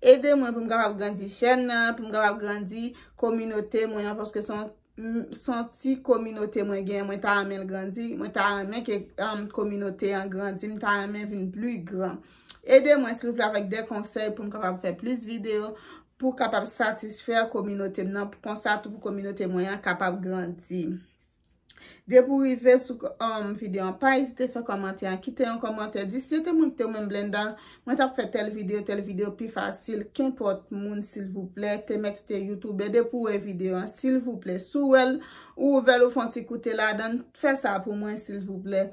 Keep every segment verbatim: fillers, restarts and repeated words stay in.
Ede mwen pou m kapab grandi chèn nan, pou m kapab grandi kominote mwen an, paske se yon, m, se yon ti kominote mwen genyen, mwen ta renmen l grandi, mwen ta renmen ke, um, kominote an grandi, m ta renmen vin pli gran. Ede mwen, silvouplè, avèk de konsèy pou m kapab fè plis videyo, pou kapab satisfè kominote m nan, konsa tou pou kominote mwen an kapab grandi. Depi w rive sou, um, videyo an, pa ezite fè kòmantè an. Kite yon kòmantè. Di, "Si se te mwen ki te ou menm, Blenda, mwen t ap fè tèl videyo, tèl videyo pi fasil." Kenpòt moun, silvouplè, te mèt se te youtubè, depi w wè videyo an, silvouplè, si w wè l, ou ouvè l, ou fè yon ti koute ladan l, fè sa pou mwen, silvouplè.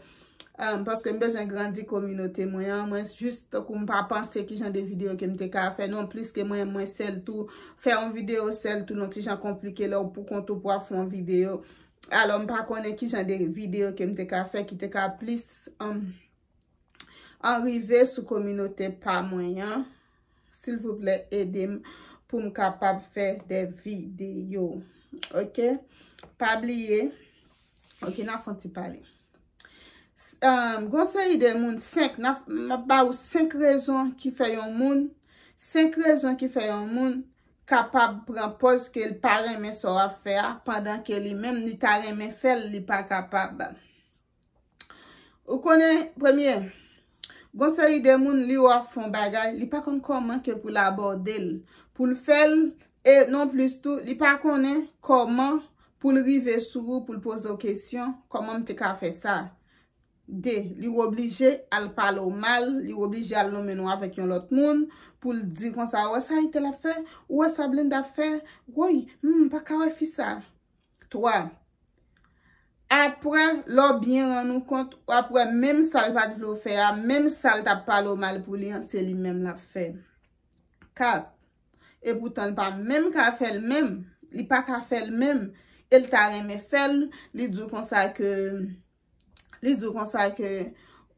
Um, paske m bezwen grandi kominote mwen an. Mwen jis tankou m pa panse ki jan de videyo ke m te ka fè. Non plis ke mwen, mwen sèl tou. Fè yon videyo sèl tou, yon ti jan konplike lè w pou kont ou pou w ap fè yon videyo. Alò, m pa konnen ki jan de videyo ke m te ka fè, ki te ka plis, um, anrive sou kominote pa mwen an. Silvouplè, ede m pou m kapab fè de videyo. Ok? Pa bliye. Ok, n a fè yon ti pale. Um, gon seri de moun, senk, n a, m ap ba ou senk rezon ki fè yon moun, senk rezon ki fè yon moun kapab pran pòz ke l pa renmen sa w ap fè a, pandan ke li menm li ta renmen fè l, li pa kapab. Ou konnen, premye, gon seri de moun, li wè w ap fè yon bagay, li pa konn kòman ke pou l abòde l, pou l fè l, e non plis tou, li pa konnen kòman pou l rive sou ou, pou l poze w kesyon, kòman m te ka fè sa? De, li oblije al pale w mal, li oblije al lonmen w avèk yon lòt moun, pou l di konsa, "Ou wè sa entèl ap fè? Ou wè sa Blenda ap fè? Woy, hmm, m pa ka wè fi sa." Twa, apre, lè w byen rann ou kont, w ap wè menm sa l pa t vle w fè a, menm sa l t ap pale w mal pou li an, se li menm l ap fè. Kat, epoutan l pa menm ka fè l menm, li pa ka fè l menm, e l ta renmen fè l, li di w konsa ke, li di w konsa ke,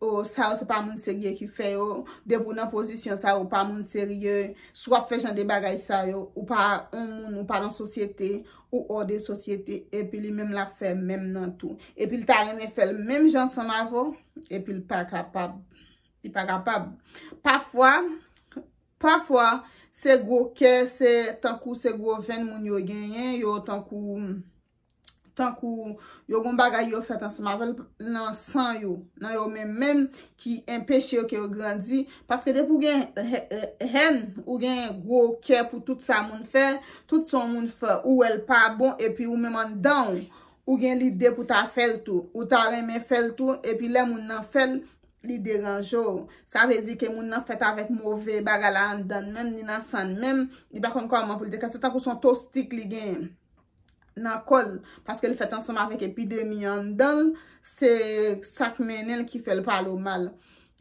o, sa yo se pa moun serye ki fè yo, depi w nan pozisyon sa yo, ou pa moun serye, si w ap fè jan de bagay sa yo, ou pa yon moun, ou pa nan sosyete, ou hors de sosyete, epi li menm l ap fè menm nan tou. Epi l ta renmen fè l menm jan ansanm avè w, epi l pa kapab. Li pa kapab. Pafwa, pafwa, se gwo kè, se tankou se gwo venn moun yo genyen, yo tankou, tankou yo gon bagay yo fèt ansanm avè l nan san yo, nan yo menm menm ki enpeche yo ke yo grandi. Paske depi w gen hè-, hè-, hèn, ou gen gwo kè pou tout sa moun fè, tout sa yon moun fè, ou wè l pa bon, epi ou menm anndan w, ou gen lide pou ta fè l tou, ou ta renmen fè l tou, epi lè moun nan fè l, li deranje w. Sa vle di ke moun nan fèt avèk move bagay la anndan l menm, li nan san l menm, li pa konn kòman pou l deklare. Se tankou se yon tostik li genyen nan kò l, paske l fèt ansanm avèk epidemi anndan l, se sa k mennen l ki fè l pale w mal.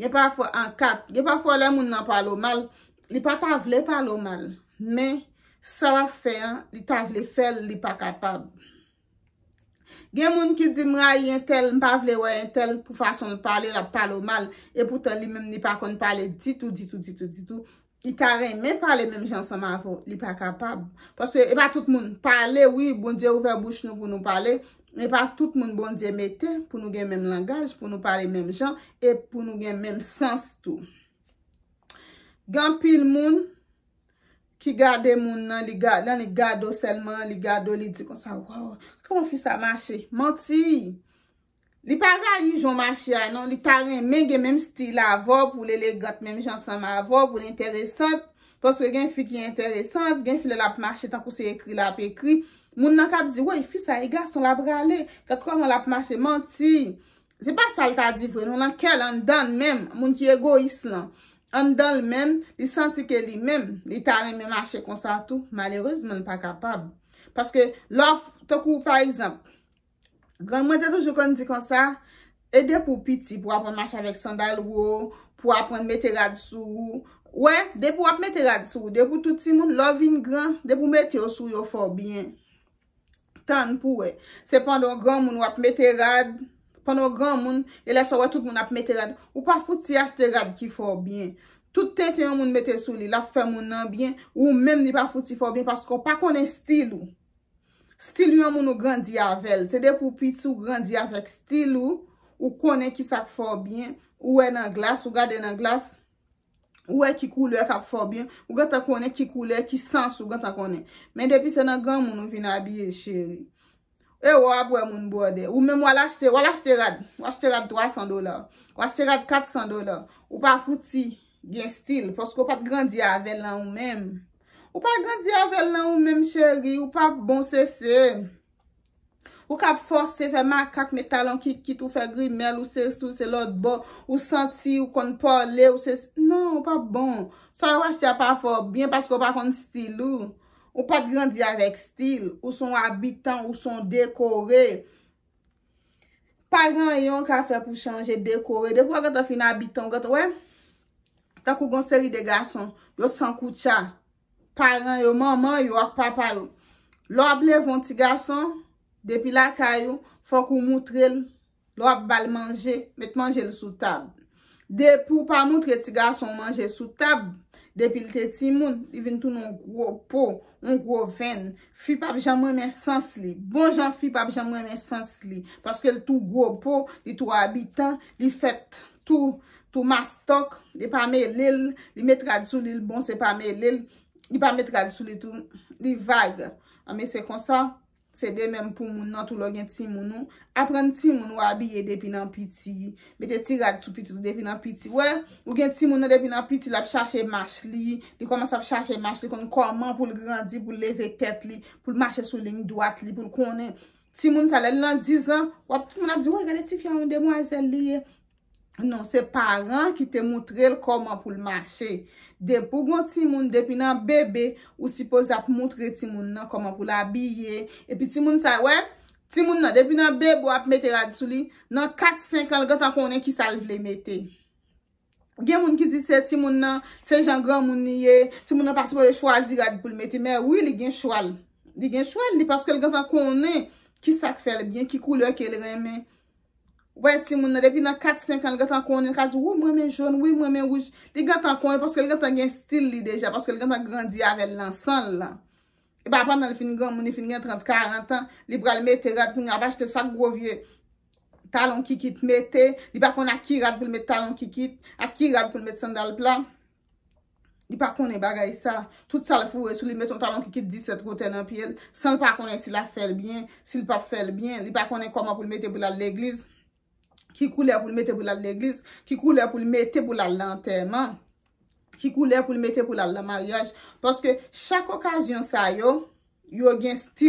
Gen pafwa, an kat, gen pafwa lè moun nan pale w mal, li pa ta vle pale w mal, men sa w ap fè an, li ta vle fè l, li pa kapab. Gen moun ki di, "M rayi entèl, m pa vle wè entèl pou fason l pale, l ap pale w mal." Epoutan, li menm, li pa konn pale ditou, ditou, ditou, ditou. Li ta renmen pale menm jan ansanm avè w, li pa kapab. Paske e pa tout moun pale, wi, Bondye ouvè bouch nou pou nou pale, men e pa tout moun Bondye mete pou nou gen menm langaj, pou nou pale menm jan, e pou nou gen menm sans tou. Gen anpil moun ki gade moun nan, li ga-, nan li gade w sèlman, li gade w, li di konsa, "Waw, kòman fi sa mache?" Manti! Li pa rayi jan w mache a, non. Li ta renmen gen menm stil avè w, pou l elegant menm jan ansanm avè w, pou l enteresant. Paske gen fi ki enteresant, gen fi lè l ap mache tankou se ekri l ap ekri. Moun nan k ap di, "Woy, fi sa, e gason l ap rale. Gad kòman l ap mache." Manti! Se pa sa l ta di vre, non, nan kè l, anndan l menm, moun ki egoyis lan. Anndan l menm, li santi ke li menm, li ta renmen mache konsa tou. Malerezman, li pa kapab. Paske lè w, tankou, pa egzanp, grann mwen te toujou konn di konsa, e depi w piti, pou w aprann mache avèk sandal wo, pou w aprann mete rad sou ou. Wè, depi w ap mete rad sou ou, depi w tou timoun, lè w vin gran, depi w mete yo sou ou, yo fè w byen. Tann pou w wè. Se pandan w granmoun w ap mete rad, pandan w granmoun, e lè sa w wè tout moun ap mete rad, ou pa fouti achte rad ki fè w byen. Tout tenten yon moun mete sou li, l ap fè moun nan byen, ou menm li pa fouti fè w byen paske w pa konnen stil ou. Stil yon moun ou grandi avè l. Se depi w piti ou grandi avèk stil ou, ou konnen kisa k fè w byen, ou wè nan glas, ou gade nan glas, Ou wè ki koulè k ap fè w byen, ou gentan konnen ki koulè, ki sans ou gentan konnen. Men depi se nan granmoun ou vin abiye, cheri. E w ap wè moun bwòdè. Ou menm w al achte, w al achte rad. W achte rad twa san dola. W achte rad kat san dola. Ou pa fouti gen stil, paske w pa t grandi avè l nan ou menm. Ou pa grandi avè l nan ou menm, cheri. Ou pa bon sese. Ou k ap fòse fè makak, met talon kikit, ou fè grimèl, ou sesi, ou se lòt bò, ou santi, ou konn pale, ou se, non, ou pa bon. Sa yo achte a pa fè w byen paske w pa konn stil ou. Ou pa t grandi avèk stil. Ou se yon abitan, ou se yon dekore. Pa gen anyen w ka fè pou chanje, dekore. Depi w gentan fin abitan, w gentan, wè. Tankou gon seri de gason, yo san koutcha. Paran yo, manman yo ak papa yo. Lè w ap leve yon ti gason, depi lakay ou, fòk ou moutre l, lè w ap ba l manje, met manje l sou tab. Depi w pa moutre ti gason w manje sou tab, depi l te timoun, li vin tounen yon gwo po, yon gwo venn. Fi p ap janm renmen sans li. Bon jan fi p ap janm renmen sans li. Paske l tou gwo po, li tou abitan, li fèt tou, tou mastòk, li pa mele l, li met rad sou li, l bon, se pa mele l, li pa met rad sou li tou, li vag. Anben, se konsa, se de menm pou moun nan tou, lè w gen timoun ou. Aprann timoun ou abiye depi nan piti. Mete ti rad sou pitit ou depi nan piti. Wè, ou gen timoun nan depi nan piti, l ap chache mach li, li kòmanse ap chache mach li, konn kòman pou l grandi, pou l leve tèt li, pou l mache sou liy dwat li, pou l konnen. Timoun sa, lè l nan diz an, w ap, tout moun ap di, "Woy, gade tifi a, yon demwazèl li ye." Non, se paran ki te moutre l kòman pou l mache. Depi w gon timoun, depi nan bebe, ou sipoze ap moutre timoun nan kòman pou l abiye. Epi timoun sa, wè, timoun nan, depi nan bebe, w ap mete rad sou li, nan kat, senk an, l gentan konnen kisa l vle mete. Gen moun ki di se timoun nan, se jan granmoun li ye, timoun nan pa sipoze chwazi rad pou l mete. Men wi, li gen chwa l. Li gen chwa l, li, paske l gentan konnen kisa k fè l byen, ki koulè ke l renmen. Wè, timoun nan, depi nan kat, senk an, l gentan konnen, l ka di, "Wi, mwen renmen jòn, wi, mwen renmen wouj." Li gentan konnen, paske l gentan gen stil li deja, paske l gentan grandi avè l nan san l lan. E pa pandan l fin granmoun, li fin gen trant, karant an, li pral mete rad, kounye a ap achte sak gwo vye talon kikit mete, li pa konn ak ki rad pou l met talon kikit, ak ki rad pou l met sandal pla. Li pa konnen bagay sa. Tout sa l foure sou li, met yon talon kikit disèt wotè nan pye l, san l pa konnen si l ap fè l byen, si l p ap fè l byen, li pa konnen kòman pou l mete pou l al legliz, ki koulè pou l mete pou l al legliz, ki koulè pou l mete pou l al nan antèman, ki koulè pou l mete pou l al nan maryaj. Paske chak okazyon sa yo, yo gen stil.